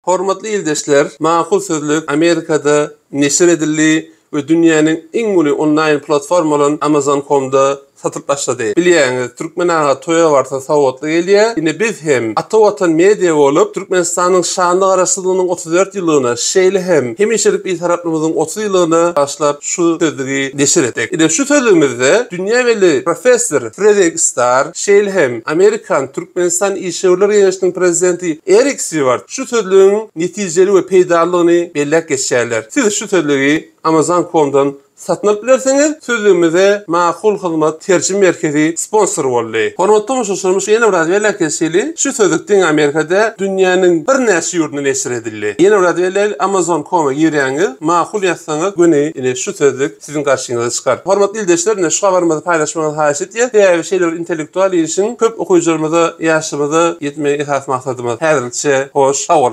Hormatly ildeşler, Makul Sözlük Amerikada neşir edildi we dünýäniň iň uly onlaýn platforma bolan Amazon com-da satylyp başlady. Bilýäňiz, türkmen aga toýa barsa sowgatly gelýär. Ine biz hem Ata Watan Media bolup, Türkmenistanyň şanly Garaşsyzlygynyň 34 ýyllygyna, şeýle hem hemişelik Bitaraplygymyzyň 30 ýyllygyna bagyşlap şu sözlügi neşir etdik. Ine şu sözlügimizde dünýä belli professor Frederik Starr, şeýle hem Amerikan Türkmenistan işewürler geňeşiniň prezidenti Erik Stýuart şu sözlügiň netijeli we peýdalydygyny belläp geçýärler. Siz şu sözlügi Amazon com-dan satyn alyp bilersiňiz. Sözlügimize Makul Hyzmat terjime merkezi sponsor boldy. Hormatly tomaşaçylarymyz ýene biraz belläp geçeli, şu sözlük diňe Amerikada dünýäniň birnäçe ýurdunda neşir edildi. Ýene biraz belläli Amazon com-a girýäňiz, Makul ýazsaňyz göni ine şu sözlük siziň garşyňyza çykar. Hormatly ildeşler ine şu habarymyzy paýlaşmagyňyzy haýyş edýäs. Sebäbi şeýle bir intellektual işiň köp okyjylarymyza, ýaşlarymyza ýetmegi esasy maksadymyz. Häzirlikçe hoş, sag boluň!